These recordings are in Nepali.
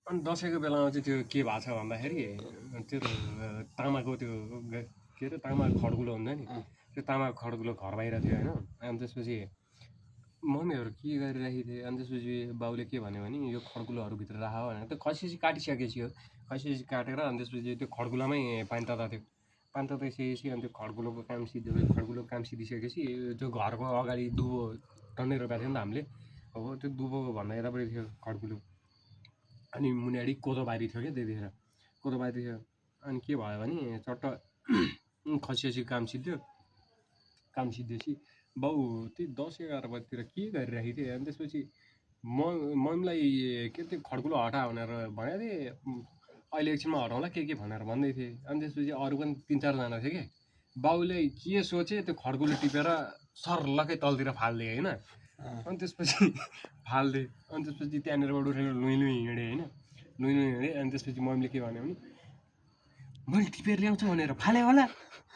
अनि दसैँको बेलामा चाहिँ त्यो के भएको छ भन्दाखेरि त्यो तामाको त्यो के अरे तामाको खड्कुलो हुन्छ नि त्यो तामाको खड्कुलो घर बाहिर थियो होइन अनि त्यसपछि मम्मीहरू के गरिरहेको थिए अनि त्यसपछि बाउले के भन्यो भने यो खड्कुलोहरूभित्र राख भनेर त्यो खसी काटिसकेपछि हो खसी काटेर अनि त्यसपछि त्यो खड्कुलोमै पानी ताता थियो पानी ताताइसकेपछि अनि त्यो खड्कुलोको काम सिद्धो खड्कुलोको काम सिद्धिसकेपछि त्यो घरको अगाडि दुबो टन्नै रोपेको थियो नि त हामीले अब त्यो दुबोको भन्दा यतापट्टि थियो खड्कुलो अनि मुनियाडी कोदो बारी थियो क्या त्यतिखेर कोदो बारी थियो अनि के भयो भने चट्ट खसी काम सिद्धेपछि बाउ त्यही 10-11 बजीतिर के गरिरहेको थिएँ अनि त्यसपछि मम्मीलाई के त्यो खड्कुलो हटा भनेर भनेको थिएँ अहिले एकछिनमा हटाउँला के भनेर भन्दै थिएँ अनि त्यसपछि अरू पनि 3-4 जना थियो कि बाउले के सोचे त्यो खड्कुलो टिपेर सर्लकै तलतिर फालिदिए होइन अनि त्यसपछि फालिदिए अनि त्यसपछि त्यहाँनिरबाट उठेर लुइँ हिँडेँ होइन लुइँ हिँडेँ अनि त्यसपछि मम्मीले के भन्यो भने मैले टिपेर ल्याउँछ भनेर फाले होला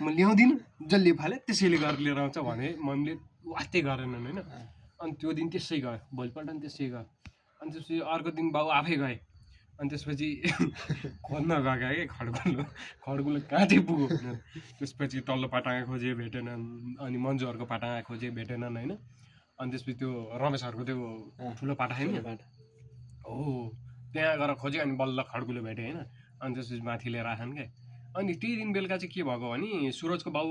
म ल्याउँदिनँ जसले फाले त्यसैले गरेर लिएर आउँछ भने मम्मीले वास्तै गरेनन् होइन अनि त्यो दिन त्यसै गयो भोलिपल्ट पनि त्यसै गयो अनि त्यसपछि अर्को दिन बाउ आफै गए अनि त्यसपछि खोज्न गएका कि खड्कुलो कहाँ चाहिँ पुग्यो भनेर त्यसपछि तल्लो पाटाङा खोजे भेटेनन् अनि मन्जुहरूको पाटाङा खोजे भेटेनन् होइन अनि त्यसपछि त्यो रमेशहरूको त्यो ठुलो पाटा छैन हो त्यहाँ गएर खोज्यो अनि बल्ल खड्कुलो भेटेँ होइन अनि त्यसपछि माथि लिएर आएछन् क्या अनि त्यही दिन बेलुका चाहिँ के भएको भने सुरजको बाउ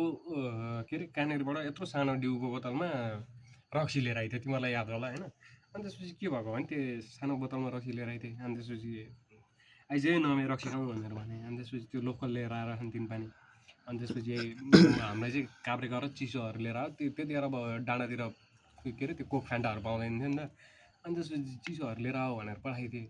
के अरे कहाँनिरबाट यत्रो सानो डिउको बोतलमा रक्सी लिएर आएको थियो तिमीलाई याद होला होइन अनि त्यसपछि के भएको भने त्यो सानो बोतलमा रक्सी लिएर आएको थिएँ अनि त्यसपछि आइज नमे रक्सी खाउँ भनेर भने अनि त्यसपछि त्यो लोकल लिएर आएर तिन पानी अनि त्यसपछि हामीलाई चाहिँ काभ्रे गएर चिसोहरू लिएर आयो त्यतिखेर अब डाँडातिर के अरे त्यो कोक फान्टाहरू पाउँदैन थियो नि त अनि त्यसपछि चिसोहरू लिएर आऊ भनेर पठाएको थिएँ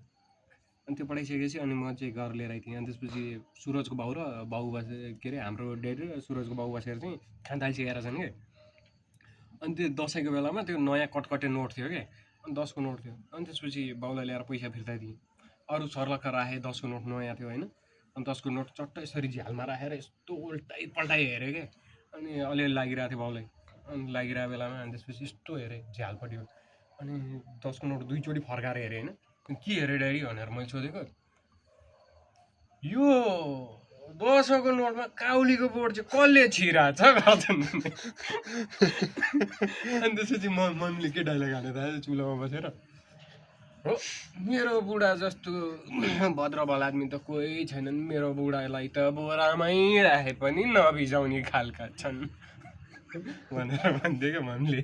अनि त्यो पठाइसकेपछि अनि म चाहिँ घर लिएर आएको थिएँ अनि त्यसपछि सुरजको बाउ र बाउ बसेर के अरे हाम्रो डेडी र सुरजको बाउ बसेर चाहिँ खान थालिसकेर छन् कि अनि त्यो दसैँको बेलामा त्यो नयाँ कटकटे नोट थियो क्या अनि 10को नोट थियो अनि त्यसपछि बाउलाई ल्याएर पैसा फिर्ता दिएँ अरू सर्लक्क राखेँ 10को नोट नयाँ थियो होइन अनि 10को नोट चट्ट यसरी झ्यालमा राखेर यस्तो उल्टाइ पल्टाइ हेरेँ क्या अनि अलिअलि लागिरहेको थियो बाउलाई अनि लागिरहेको बेलामा अनि त्यसपछि यस्तो हेरेँ झ्यालपट्टि अनि 10को नोट 2 चोटि फर्काएर हेरेँ होइन के हेरेँ ड्याडी भनेर मैले सोधेको यो 10को नोटमा काउलीको बोर्ड चाहिँ कसले छिराछ गर्छन् अनि त्यसपछि मम्मीले के डाइलग हालेर आयो चुलोमा बसेर हो मेरो बुढा जस्तो भद्रबल आदमी त कोही छैनन् मेरो बुढालाई त बोरामै राखे पनि नभिजाउने खालका छन् भनेर भन्थ्यो क्या मम्मीले